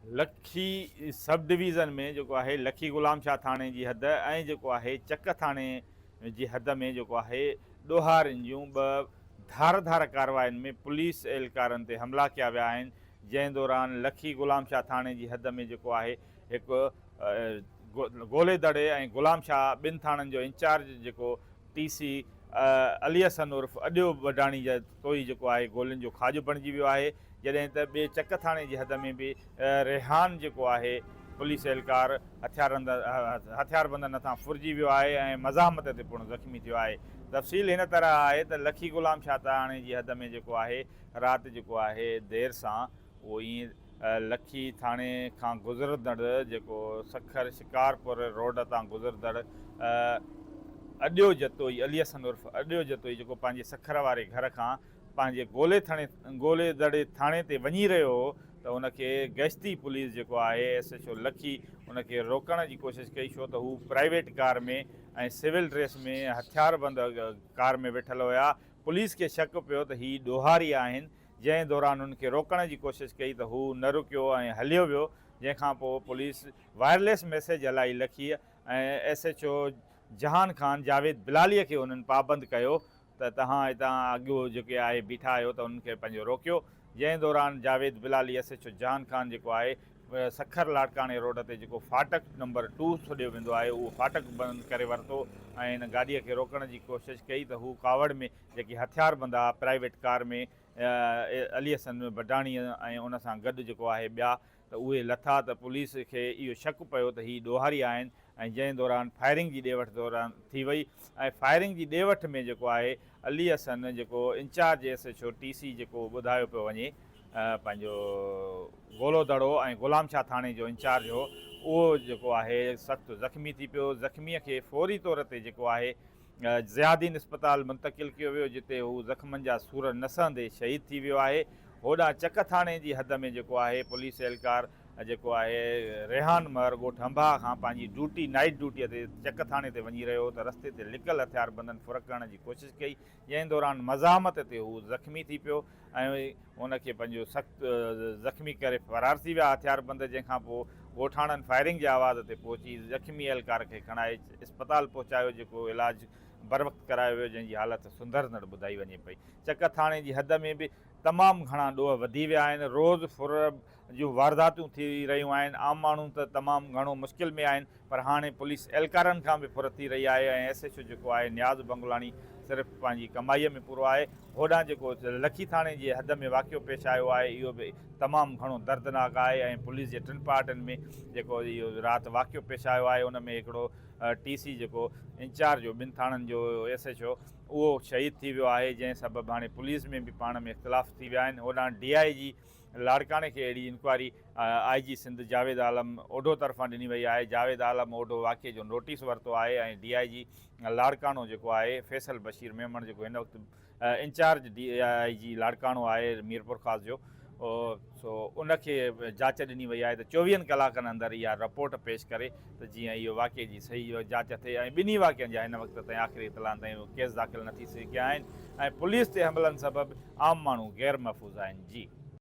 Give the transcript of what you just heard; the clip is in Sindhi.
لکي سب ڊويزن ۾ جيڪو آهي لکي غلام شاهه ٿاڻي جي حد ۽ جيڪو آهي چڪ ٿاڻي جي حد ۾ جيڪو آهي ڏوهارين جون ٻه ڌار ڌار ڪارواين ۾ پوليس اهلڪارن تي حملا ڪيا ويا آهن جنهن دوران لکي غلام شاهه ٿاڻي جي حد ۾ جيڪو آهي هڪ گولي دڙي ۽ غلام شاهه ٻن ٿاڻن جو انچارج جيڪو ٽي سي علي حسن عرف اڏيو بڊاڻي جتوئي جيڪو آهي گولين جو کاڄ بڻجي ويو آهي جڏهن ته ٻئي چڪ ٿاڻي جي حد ۾ به ريحان جيڪو آهي پوليس اهلڪار هٿياربندن هٿان ڦرجي ويو آهي ۽ مزاحمت تي پڻ زخمي ٿيو آهي تفصيل هن طرح آهي ته لکي غلام شاهه ٿاڻي جي حد ۾ جيڪو آهي رات جيڪو آهي دير سان اهو ائين لکي ٿاڻي کان گذرندڙ جيڪو سکر شڪارپور روڊ تان گذرندڙ اڏيو جتوئي علي حسن عرف اڏيو جتوئي جيڪو پنهنجي سکر واري گهر کان پنهنجي گولي ٿاڻي گولي دڙي ٿاڻي تي وڃي رهيو هو ته ان کي گشتي پوليس جيڪو آهي ايس ايڇ او لکي ان کي روڪڻ جي ڪوشش ڪئي ڇو ته هو پرائيويٽ ڪار ۾ ۽ سول ڊريس ۾ هٿياربند ڪار ۾ ويٺل هيا پوليس کي شڪ پيو ته هي ڏوهاري آهن جنهن دوران هن کي روڪڻ جي ڪوشش ڪئي ته هو نه رڪيو ۽ هليو ويو، جنهن کان پوء پوليس وائرليس ميسيج هلائي لکي ۽ S H O Jahan Khan Javed Bilali کي انهن پابند ڪيو ته توهان هتان اڳ جيڪي آهي بيٺا آهيو ته انهن کي پنهنجو روڪيو، جنهن دوران Javed Bilali S H O Jahan Khan جيڪو آهي سکر لاڙڪاڻي روڊ تي جيڪو ڦاٽڪ نمبر ٽو سڏيو ويندو آهي اهو ڦاٽڪ بند ڪري ورتو ۽ هن گاڏي کي روڪڻ جي ڪوشش ڪئي ته هو ڪاوڙ ۾ جيڪي هٿياربند ها پرائيويٽ ڪار ۾ علي حسن بڊاڻي ۽ ان سان گڏ جيڪو آهي ٻيا ته اهي لٿا ته پوليس کي اهو شڪ پيو ته هي ڏوهاري آهن ۽ جنهن دوران فائرنگ جي ڏي وٺ دوران ٿي وئي ۽ فائرنگ جي ڏي وٺ ۾ جيڪو آهي علي حسن جيڪو incharge S H O T C جيڪو ٻڌايو پيو وڃي پنهنجو گولو دڙو ۽ غلام شاهه ٿاڻي جو انچارج هو اهو جيڪو آهي سخت زخمي ٿي پيو زخمي کي فوري طور تي جيڪو آهي ضياء الدين اسپتال منتقل ڪيو ويو جتي هو زخمن جا سور نه سهندي شهيد ٿي ويو آهي. هوڏانهن چڪ ٿاڻي جي حد ۾ جيڪو آهي پوليس اهلڪار جيڪو آهي ريحان مهر ڳوٺ هنباهه کان پنهنجي ڊيوٽي نائيٽ ڊيوٽي تي چڪ ٿاڻي تي وڃي رهيو هو ته رستي تي لڪل هٿياربندن ڦر ڪرڻ جي ڪوشش ڪئي جنهن دوران مزاحمت تي هو زخمي ٿي پيو ۽ ان کي پنهنجو سخت زخمي ڪري فرار ٿي ويا هٿياربند جنهن کان پوء ڳوٺاڻن فائرنگ جي آواز تي پهچي زخمي اهلڪار کي کڻائي اسپتال پهچايو جيڪو علاج بروقت ڪرايو ويو جنهن جي حالت سڌرندڙ ٻڌائي وڃي پئي چڪ ٿاڻي جي حد ۾ به تمام گهڻا ڏوهه وڌي ويا آهن روز ڦر جون وارداتون ٿي رهيون آهن عام ماڻهو ته تمام گهڻو مشڪل ۾ آهن پر هاڻي پوليس اهلڪارن کان به ڦر ٿي رهي آهي ۽ ايس ايڇ او جيڪو آهي نياز بنگلاڻي صرف پنهنجي ڪمائيء ۾ پورو آهي. هوڏانهن جيڪو لکي ٿاڻي جي حد ۾ واقعو پيش آيو آهي اهو به تمام گهڻو دردناڪ آهي ۽ پوليس جي ٽن پارٽين ۾ جيڪو اهو رات واقعو پيش آيو آهي ان ۾ هڪڙو ٽي سي جيڪو انچارج هو ٻن ٿاڻن جو ايس ايڇ او اهو شهيد ٿي ويو آهي جنهن سبب هاڻي پوليس ۾ به پاڻ ۾ اختلاف ٿي ويا آهن. هوڏانهن ڊي I جي لاڙڪاڻي کي اهڙي انڪوائري آء جي سنڌ جاويد عالم اوڍو طرفان ڏني وئي آهي، جاويد عالم اوڍو واقعي جو نوٽيس ورتو آهي ۽ ڊي I جي لاڙڪاڻو جيڪو آهي فيصل بشير ميمڻ جيڪو هن وقت انچارج ڊي I جي لاڙڪاڻو آهي ميرپورخاص جو سو ان کي جاچ ڏني وئي آهي ته چوويهن ڪلاڪن اندر اها رپورٽ پيش ڪري ته جيئن اهو واقعي جي صحيح جاچ ٿئي ۽ ٻنهي واقعن جا هن وقت تائين آخري اطلاعن تائين ڪيس داخل نه ٿي سگهيا آهن ۽ پوليس تي حملن سبب عام ماڻهو غير محفوظ آهن جي.